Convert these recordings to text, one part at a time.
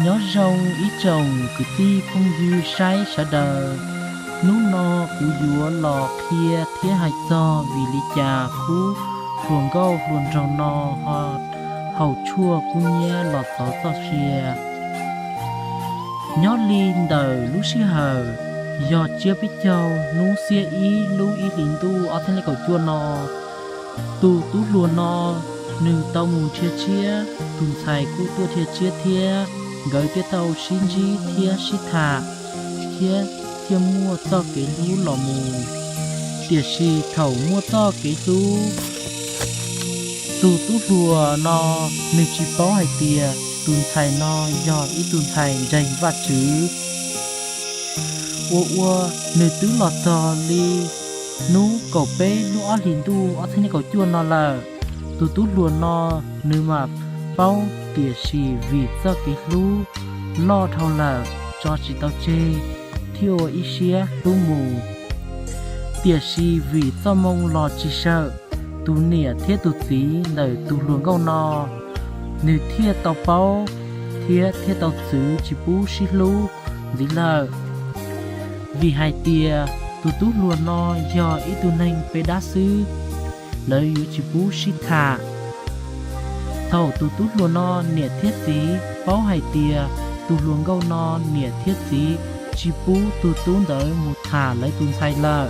Nyob zoo ib tsoom kwv tij phooj ywg saib sawv daws. Hnub no kuv yuav los qhia thiab hais txog vim li cas khub hluas nkauj hluas nraug no ho haus tshuaj kub hnyiab los txov txoj sia. Nyob li ntawm lub sij hawm yog tsiab peb caug hnub xiab ib lub ib hlis ntuj ob txhiab kaum cuaj no, tus tub hluas no nws tau mus nrhiav tshiab, tus ntxhais kuj tuaj nrhiav tshiab thiab, nkawd thiaj tau sib ntsib thiab sib tham, thiab thiaj muaj txoj kev hlub los mus. Tiam sis thaum muaj txoj kev hlub, tus tub hluas no nws tsis paub hais tias tus ntxhais no yog ib tug ntxhais ntseeg Vajtswv. Ua ua nws twb los txog li hnub kaum peb lub ob hlis ntuj ob txhiab kaum cuaj no lawm. Tus tub hluas no nws mam paub, tiam sis vim txoj kev hlub loj dhau lawm tso tsis tau tseg, thiaj ua ib siab hlub mus. Tiam sis vim txoj moo los tsis sawm, tus niam thiab tus txiv ntawm tus hluas nkauj no nws thiaj tau paub thiab thiaj tau txwv tsis pub sib hlub ntxiv lawm. Vim hais tias tus tub hluas no yog ib tug neeg peb dab xwb, lawv yuav tsis pub sib tham. Thaum tus tub hluas no niam thiab txiv paub hais tias tus hluas nkauj no niam thiab txiv tsis pub tus tub ntawd mus tham lawv tus ntxhais lawm,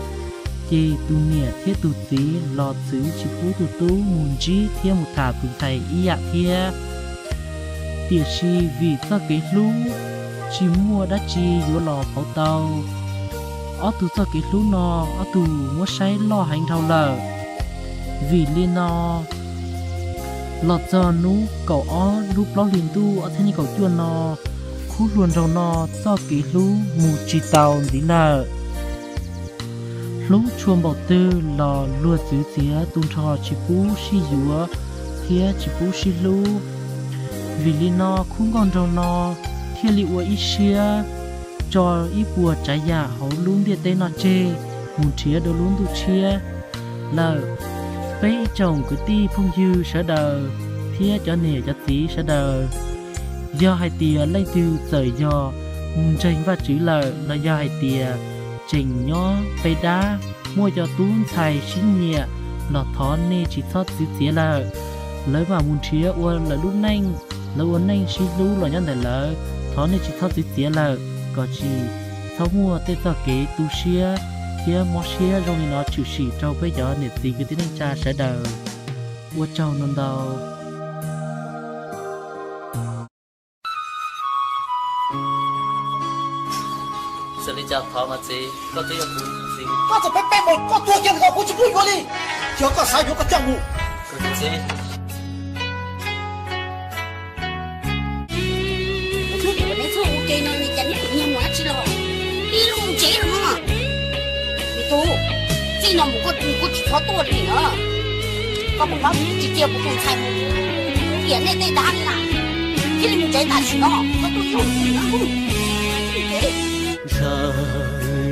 ces tus niam thiab tus txiv los txwv tsis pub tus tub mus ntsib thiab mus tham tus ntxhais ib yam thiab. Tiam sis vim txoj kev hlub tsis muaj dab tsi yuav los pauv tau ob tug txoj kev hlub no, ob tug muab saib loj heev dhau lawm. Vim li no, los txog hnub kaum ob lub plaub hlis ntuj ob txhiab kaum cuaj no, khub hluas nraug no txoj kev hlub mus tsis tau ntxiv lawm. Hlub tshua npaum twg los luag txwv txiav tu nrho tsis pub sib yuav thiab tsis pub sib hlub. Vim li no khub nkauj nraug no thiaj li ua ib siab tso ib puas tsav yam hauv lub ntiaj teb no tseg mus nrhiav dua lub ntuj tshiab lawm. Peb ib tsoom kwv tij phooj ywg sawv daws thiab cov niam cov txiv sawv daws, yog hais tias leej twg txawm yog mus ntseeg Vajtswv lawm los yog hais tias tseem nyob peb dab, muaj cov tub ntxhais sib nyiam los thov nej tsis txhob txwv txiav lawm. Lawv mam mus nrhiav ua lawv lub neej, lawv ua neej sib hlub los nyob ntawm lawv, thov nej tsis txhob txwv txiav lawm, kom tsis txhob muaj tej txoj kev tu siab thiab mob siab zoo li no tshwm sim rau peb cov niam txiv kwv tij neej tsa sawv daws. Ua tsaug ntau ntau. Xws li cas thov mas txiv, koj twb yog kuv txiv. Koj txawm peb peb mus koj tuag kiag li ko kuv tsis pub yuav li. Yog koj xav yuav koj coj mus. Kuv txiv. Neb txhob ua ke no, cas neb tus niag mus dab tsi los? Ib lub mus tsev los mas. Me tub, txij no mus koj kuj tsis txhob tuaj li na. Koj mus no tsis cia kuv tus ntxhais mus tiam nej tej dab li na. Cia li mus tsev tam sim no, koj tuaj ib zaug no. Ntshaw,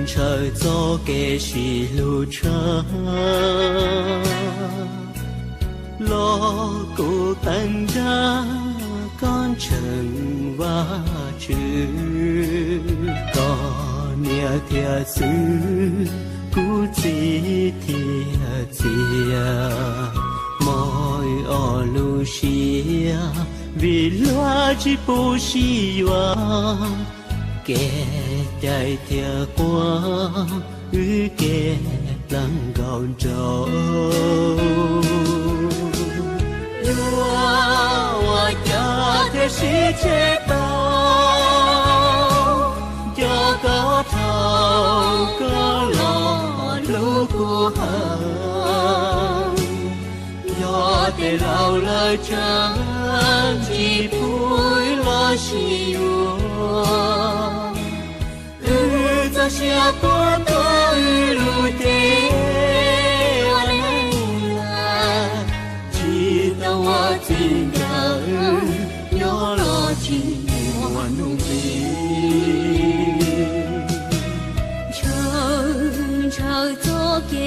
ntshaw txoj kev sib hlub tshaj los kuj qee nrab koj ntseeg Vajtswv, koj niam thiab txiv, kuv txiv thiab txiv, mob ob lub siab vim luag tsis pub sib yuav, kev cai thiab quaj wb kev dlawg nkaus nraug. Yuav ua cas thiaj sib tseg tau, nco koj dhau koj los hlub kuv heev. Yog tej laus lawv tseem tsis pub los sib yuav, wb txoj sia tuav tuav wb lub cev ua neej lawm, tsis tau ua txij nkawm, nyob los tsis muaj hnub nqi. Ntshaw, ntshaw txoj kev